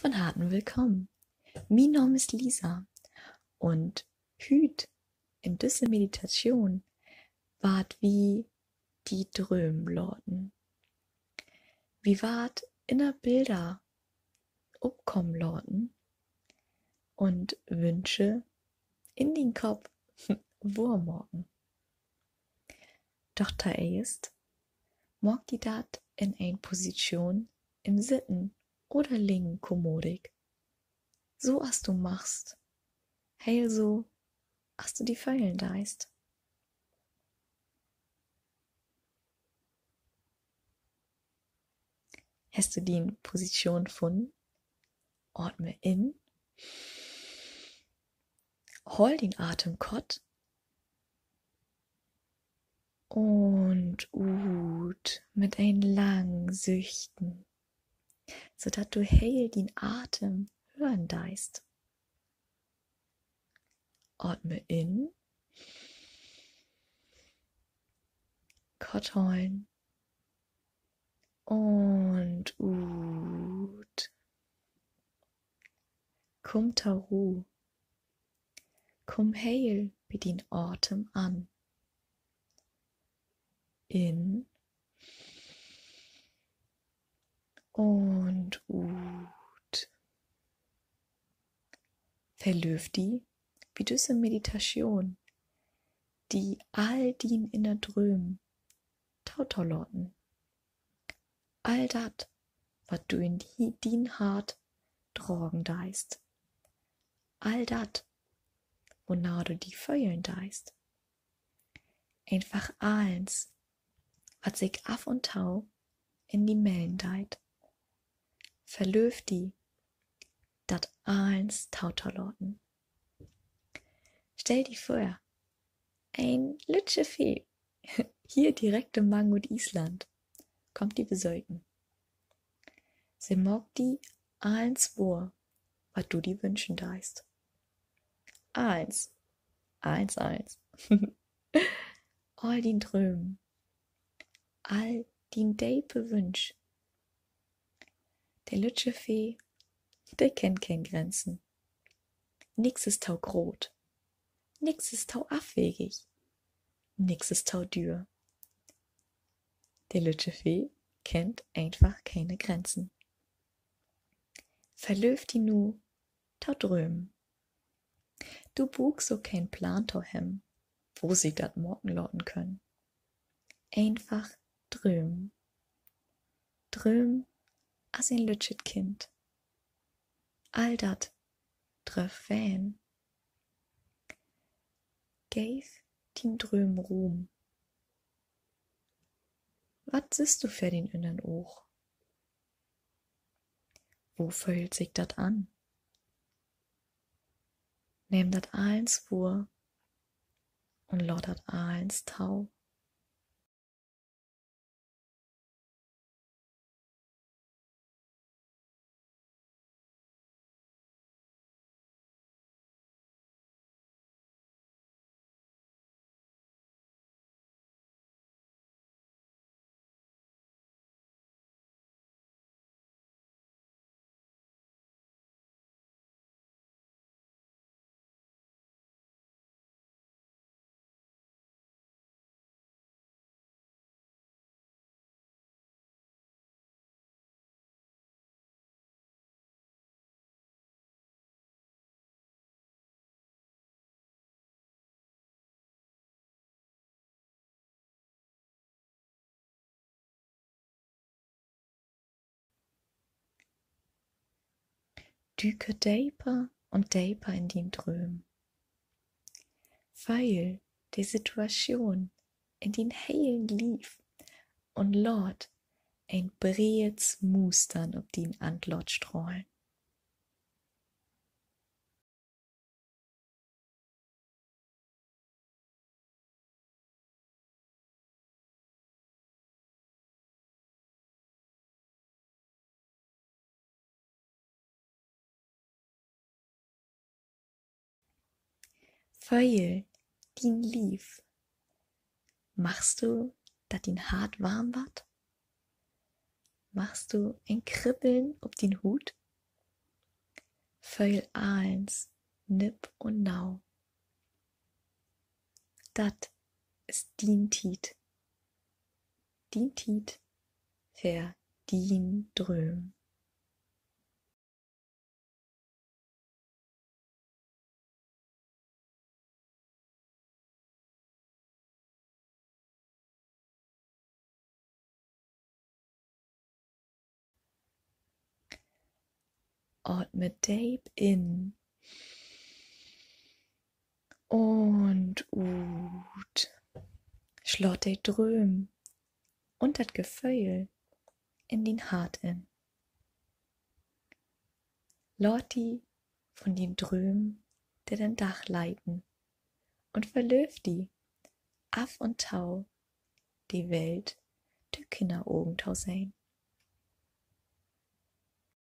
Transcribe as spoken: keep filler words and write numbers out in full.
Von Harten willkamen. Mien Naam is Lisa un hüüt in düsse Meditatschoon warrt wi di drömen laten. Wi warrt inner Biller opkamen laten un Wünsche in dien Kopp wohr maken. Doch toeerst maak di dat in en Positschoon in't Sitten oder Liggen kommodig. So as du magst. Heel so, as du di föhlen deist. Hest du dien Positschoon funnen? Atme in. Holl dien Atem kort. Un ut mit en lang Süchten, so dat du heel dien Atem hören deist. Atme in. Kort hollen. Un ut. Kumm to Ruh. Kumm heel bi dien Atem an. In un ut. Verlööv di bi düsse Meditatschoon, di all dien inner Drömen totolaten. All dat, wat du in di-, dien Hart dragen deist. All dat, wona du di föhlen deist. Eenfach allens, wat sik af un to in di mellen deit. Verlööv di, dat allens totolaten. Stell di vör, en lüttje Fee, hier direkt mang ut Island, kummt di besöken. Se maakt di allens wohr, wat du di wünschen deist. Allens. Allens, allens. All dien Drömen. All dien depe Wünsch. De lüttje Fee, de kennt keen Grenzen. Nix is to groot. Nix is to afwegig. Nix is to düer. De lüttje Fee kennt eenfach kene Grenzen. Verlööv di nu to drömen. Du bruukst ok keen Plaan to hebben, wo sik dat maken laten kunn. Eenfach drömen. Drööm as en lüttjet Kind. All dat dröff ween. Geev dien Drööm Ruum. Wat sühst du vör dien innern Oog? Wo föhlt sik dat an? Nehm dat allens wohr un laat dat allens to. Dük deper un deper in dien Drööm. Föhl de Situatschoon in dien helen Lief un laat en breet Smustern op dien Antlaat strahlen. Föhl dien Lief. Markst du, dat dien Hart warm warrt? Markst du en Kribbeln op dien Huut? Föhl allens nipp un nau. Dat is dien Tiet. Dien Tiet för dien Drööm. Atme deep in un ut. Slaat de Drööm un dat Geföhl in dien Hart in. Laat di von dien Drööm dör den Dag leiden un verlööv di, af un to de Welt dör Kinnerogen to sehn.